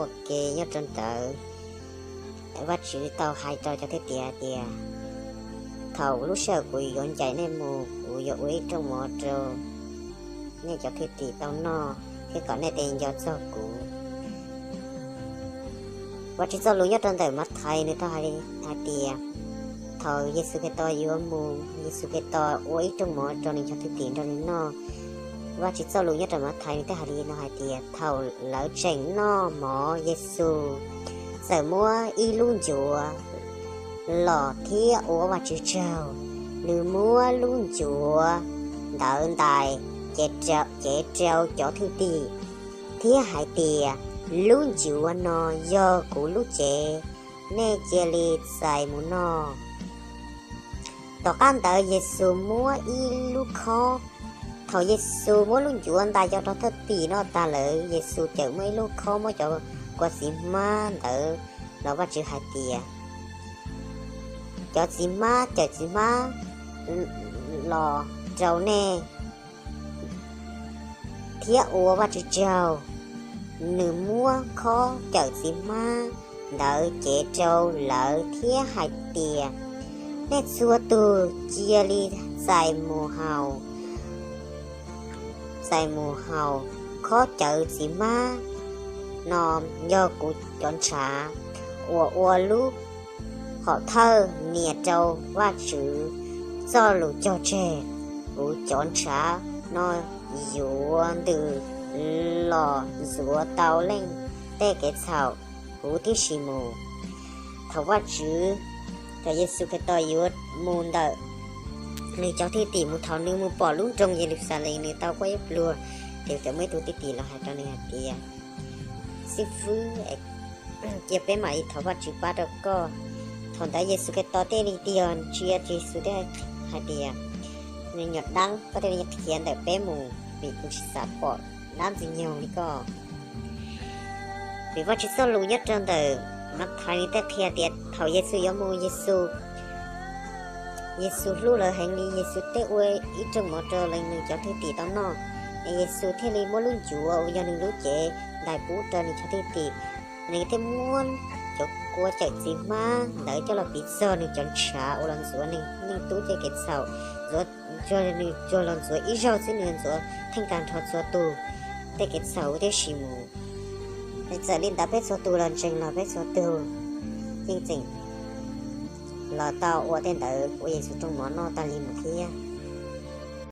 ua ke nyob rau ntawd. Vajtswv tau hais rau cov thwj tim hais tias, thaum lub sij hawm kuv yuav ncaim nej mus, kuv yuav ua ib rooj mov rau nej cov thwj tim tau noj, thiab kom nej tes nco txog kuv. Vajtswv txoj lus nyob rau ntawm Mathais nws tau hais tias, thaum Yexus Khetos yuav mus, Yexus Khetos ua ib rooj mov rau nws cov thwj tim nrog nws noj. Vajtswv txoj lus nyob rau Mathais nws tau hais li no hais tias, thaum lawv tseem noj mov, Yexus txawm muab ib lub ncuav los thiab ua Vajtswv tsaug. Nws muab lub ncuav ntawd ntais cev rau cov thwj tim thiab hais tias, lub ncuav no yog kuv lub cev, nej cia li txais mus noj. Tom qab ntawd Yexus muab ib lub khob, thaum Yexus muab lub ncuav ntais cov thwj tim noj tag lawm, Yexus txawm muab ib lub khob muab cov kua txiv hmab ntawd los Vajtswv hais tias, cov txiv hmab, cawm txiv hmab los rau nej thiab ua Vajtswv tsaug. Nws muab khob cawm txiv hmab ntawd cev rau lawv thiab hais tias, nej txhua tus cia li txais mus haus, txais mus haus. Khob cawm txiv hmab no yog kuv cov ntshav uas ua lub hom thawj nias rau Vajtswv txoj lus cog tseg. Kuv cov ntshav no yuav ntws los ntxuav tau leej tej kev txhaum huv tib si mus. Thaum Vajtswv, thaum Yexus Khetos yuav mus ntawm nws cov thwj tim mus, thaum nws mus pom lub nroog Yeluxalees, nws tau quaj ib pluag, ces txawm muaj ib tug thwj tim los hais rau nws hais tias, xib fwb, cia peb mam li thov Vajtswv pab rau koj. Thaum ntawd Yexus Khetos thiaj li tig ntsia, Yexus thiaj hais tias, me nyuam dab, koj thiaj li khiav ntawm peb mus, vim kuv tsis xav pom dab ntxwg nyoog li koj. Vim Vajtswv txoj lus nyob rau ntawm Mathais nws thiaj qhia tias thaum Yexus yuav mus, Yexus, Yexus hlub lawv heev li, Yexus thiaj ua ib rooj mov rau lawv, nws cov thwj tim tau noj. Es Yexus thiaj li muab lub ncuav uas yog nws lub cev ntais pub rau nws cov thwj tim. Nws thiaj muab cov kua cawm txiv hmab ntawd coj los piv txog nws cov ntshav uas los ntxuav nws, nws tub tej kev txhaum, ntxuav, nws tsuas los ntxuav ib zaug xwb, nws ntxuav theej tag nrho txhua tus tej kev txhaum huv tib si mus. Txawm li ntawd peb txhua tus los ntseeg los peb txhua tus yeej tseem los tau ua tej ntawd, ua Yexus rooj mov noj tag li mus thiab.